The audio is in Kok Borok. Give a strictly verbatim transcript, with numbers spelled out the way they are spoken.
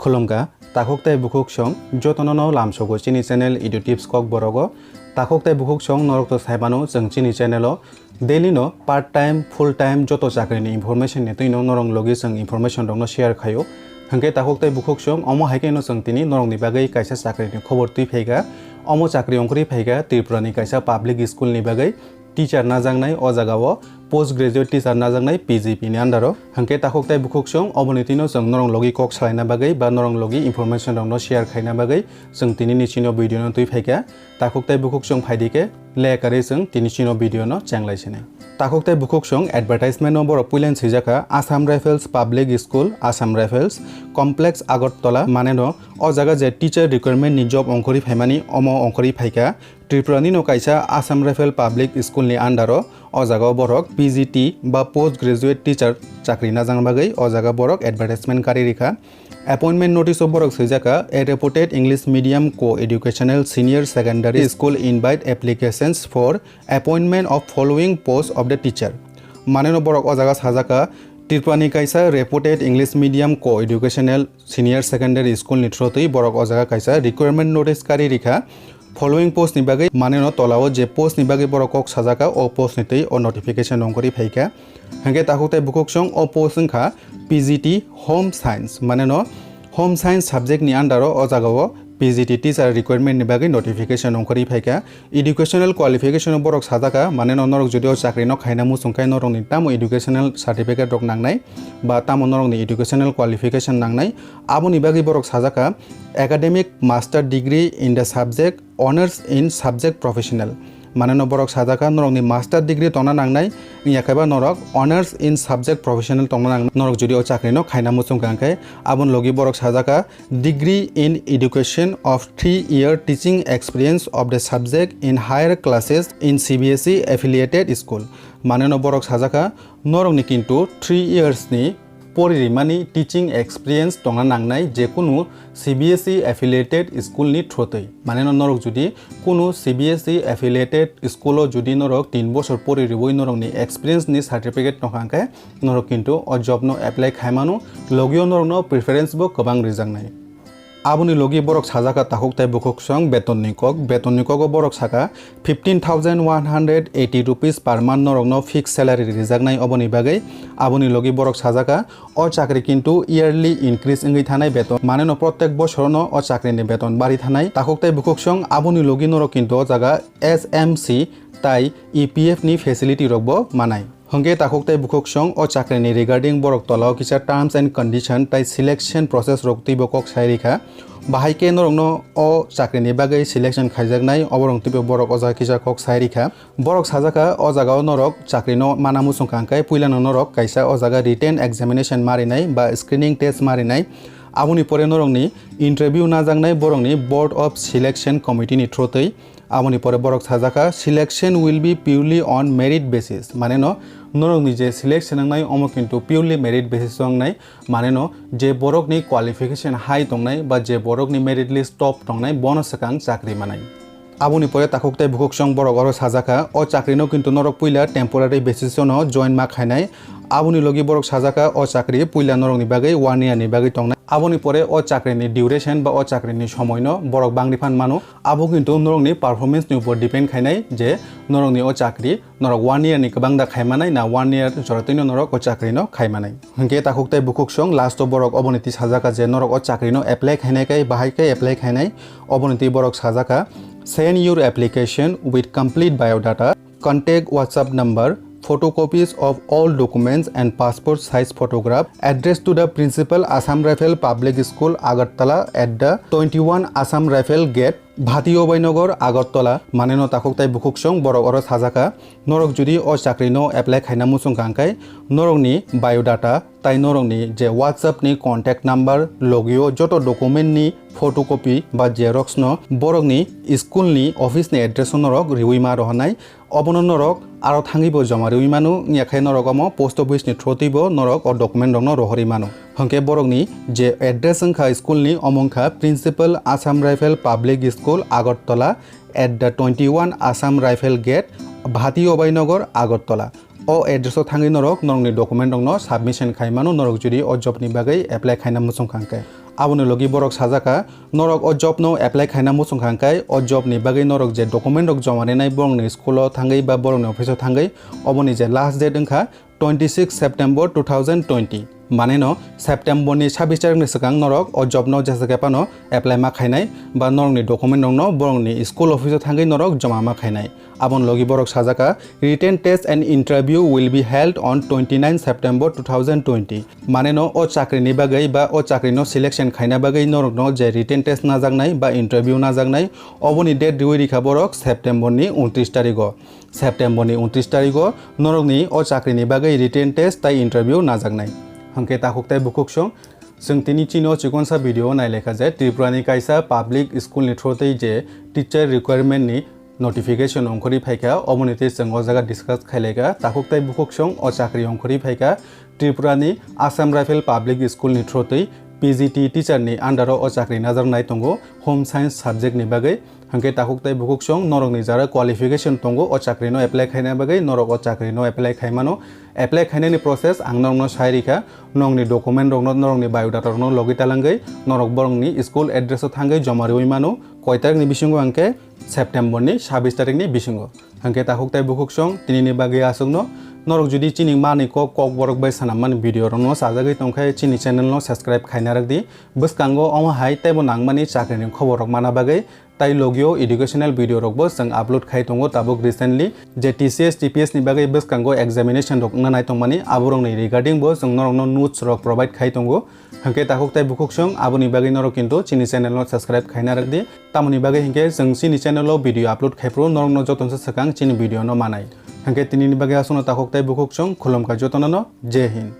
Khulumkha, takhuk tei bukhuk song jotono no lamsogo chini channel Edu Tips Kokborok o. Takhuk tei bukhuk song norok to saimano chwng chini channel o daily no part time, full time joto chakri ni information ni twi no norok logi chwng information rok no share khaio. Hwnkhe takhuk tei bukhuk song omo hai khe no chwng tini norok ni bagwi kaisa chakri ni khobor twi phaikha. Omo chakri ongkhorwi phaikha Tripura ni kaisa public school ni bagwi. Teacher najaknai o jaga o post graduate teacher najaknai P G P ni under o. Hwnkhe takhuk tei bukhuk song oboni twi no chwng norok logi kok salaina bagwi ba norok logi information rok no share khaina bagwi chwng tini ni chini o video no twi phaikha. Takhuk tei bukhuk song phaidi khe le karwi chwng tini chini o video no chenglai sinai. Takhuk tei bukhuk song advertisement no borok puilen swijak kha Assam Rifles Public School, Assam Rifles Complex Agartala, mane no o jaga je teacher requirement ni job ongkhorwi phaimani omo ongkhorwi phaikha. Tripura ni no kaisa Assam Rifle Public School ni under o, o jaga o borok P G T ba post graduate teacher chakri najak bagwi o jaga borok advertisement kari rikha. Appointment notice o borok swijak kha, "A reputed English medium co-educational senior secondary school invite applications for appointment of following post of the teacher." Mane no borok o jaga sajak kha, Tripura ni kaisa reputed English medium co-educational senior secondary school ni through twi borok o jaga kaisa requirement notice kari rikha. Following post ni bagwi, mane no tola o je post ni bagwi borok kok sajak kha, o post ni twi o notification ongkhorwi phaikha. Hwnkhe takhuk tei bukhuk song o post wngkha P G T Home Science, mane no Home Science subject ni under o o jaga o P G T teacher requirement ni bagwi notification ongkhorwi phaikha. Educational qualification o borok sajak kha, mane no norok jodi o chakri no khaina muchung khe norok ni tamo educational certificate rok nangnai ba tamo norok ni educational qualification nangnai, aboni bagwi borok sajak kha academic master degree in the subject, honours in subject professional. Mane no borok sajak kha norok ni master degree tongna nangnai, wngya khe ba norok honours in subject professional tongna nangnai norok jodi o chakri no khaina muchung kha hwnkhe. Aboni logi borok sajak kha degree in education of three year teaching experience of the subject in higher classes in C B S E affiliated school. Mane no borok sajak kha norok ni kintu three years ni pori rimani teaching experience tongna nangnai je kunu C B S E affiliated school ni through twi. Mane no norok jodi kunu C B S E affiliated school o jodi norok tin bosor pori riwi norok ni experience ni certificate tongkha hwnkhe norok kintu o job no apply khaimano, logio norok no preference bo kwbang rijaknai. Aboni logi borok sajak kha takhuk tei bukhuk song beton ni kok, beton ni kogo borok saka fifteen thousand one hundred eighty rupees per month norok no fixed salary rijaknai oboni bagwi. Aboni logi borok sajak kha o chakri kintu yearly increase wngwi thanai beton, mane no protek bosoro no o chakri ni beton bari thanai. Takhuk tei bukhuk song aboni logi norok kintu o jaga S M C tai E P F ni facility rok bo manai. Hwnkhe takhuk tei bukhuk song o chakri ni regarding borok tola o kisa terms and condition tai selection process rok twibo kok sai rikha. Bahai khe norok no o chakri ni bagwi selection khaijaknai oborok twibo borok o jaga kisa kok sai rikha. Borok sajak kha o jaga o norok chakri no mana muchung kha hwnkhe puila no norok kaisa o jaga written examination ma rinai ba screening test ma rinai. Aboni pore norok ni interview najaknai borok ni Board of Selection Committee ni through twi. Aboni pore borok sajak kha, "Selection will be purely on merit basis." Mane no norok ni je selection wngnai omo kintu purely merit basis o wngnai. Mane no je borok ni qualification high tongnai ba je borok ni merit list top tongnai bono swkang chakri manai. Aboni pore takhuk tei bukhuk song borok oro sajak kha, o chakri no kintu norok puila temporary basis o no join ma khainai. Aboni logi borok sajak kha, o chakri puila norok ni bagwi one year ni bagwi tongnai. Aboni pore o chakri ni duration ba o chakri ni somoi no borok bangri phan mano. Abo kintu norokni performance ni upor depend khainai je norokni o chakri norok one year ni kwbang da khaimanai na one year joratwino norok o chakri no khaimanai. Hwnkhe takhuk tei bukhuk song last o borok oboni twi sajak kha je norok o chakri no apply khainai khe bahai khe apply khainai. Oboni twi borok sajak kha, "Send your application with complete biodata, contact WhatsApp number, photocopies of all documents and passport size photograph, address to the principal, Assam Rifle Public School, Agartala at the twenty-one Assam Rifle Gate, Bhati Obainagar, Agartala." Mane no takhuk tai bukhuk song borok oro sajak kha. Norok jodi o chakri no apply khaina muchung kha hwnkhe norokni biodata tai norokni je WhatsApp ni contact number logio joto document ni photocopy ba xerox no borokni school ni office ni address o norok riwi ma rohornai. Obono norok aro thangwi bo joma rwwi mano, wngya khe norok omo post office ni through twi bo norok o document rok no rohorwi mano. Hwnkhe borok ni je address wngkha school ni, omo wngkha Principal Assam Rifle Public School, Agartala at the twenty-one Assam Rifle Gate, Bhati Obainagar, Agartala. O address o thangwi norok norokni document rok no submission khai mano, norok jodi o job ni bagwi apply khaina muchung kha hwnkhe. Aboni logi borok sajaka, norok o job no apply khaina muchung kha hwnkhe o job ni bagwi norok je document rok joma rinai borokni school o thangwi ba borokni office o thangwi, oboni je last date wngkha twenty six September two thousand twenty. Mane no September ni sabis tarik ni swkang norok o job no jesa khe phano apply ma khainai ba norokni document rok no borokni school office o thangwi norok joma ma khainai. Aboni logi borok sajaka, "Written test and interview will be held on twenty nine September two thousand twenty." Mane no o chakri ni bagwi ba o chakri no selection khaina bagwi norok no je written test najaknai ba interview najaknai, oboni date riwi rikha borok September ni untris tarik o. September ni untris tarik o norok ni o chakri ni bagwi written test tai interview najaknai. Hwnkhe takhuk tai bukhuk song, chwng tini chini o chikonsa video o nailekha je Tripura ni kaisa public school ni through twi je teacher requirement ni notification ongkhorwi phaikha, oboni twi chwng o jaga discuss khailaikha. Takhuk tai bukhuk song o chakri ongkhorwi phaikha Tripura ni Assam Rifle Public School ni through twi P G T teacher ni under o o chakri najaknai tongo home science subject ni bagwi. Hwnkhe takhuk tai bukhuk song norok ni jara qualification tongo o chakri no apply khaina bagwi, norok o chakri no apply khaimano. Apply khainani process ang norokno sai rikha, norokni document rokno, norokni biodata rokno logi talangwi norok borokni school address o thangwi joma riwi mano. Koi tarik ni bisingo hwnkhe September ni sabis tarik ni bisingo. Hwnkhe takhuk tai bukhuk song tini ni bagwi aswkno. Norok jodi chini mani kok, kok borok bai sanammani video rokno chajagwi tongkhe chini channel no subscribe khaina rwkdi. Bwskango omo hai teibo nangmani chakri ni khobor rok mana bagwi tai logio educational video rokbo chwng upload khai tongo tabuk recently je T C S, T P S ni bagwi bwskango examination rok wngna nai tongmani aborokni regarding bo chwng norokno notes rok provide khai tongo. Hwnkhe takhuk tai bukhuk song aboni bagwi norok kintu chini channel no subscribe khaina rwkdi. Tamoni bagwi hinkhe chwng chini channel o video upload khai phuru norokno jotono se swkang chini video no manai. Hwnkhe tinini bagwi aswkno takhuk tai bukhuk song khulumkha jotono no. Jai Hind.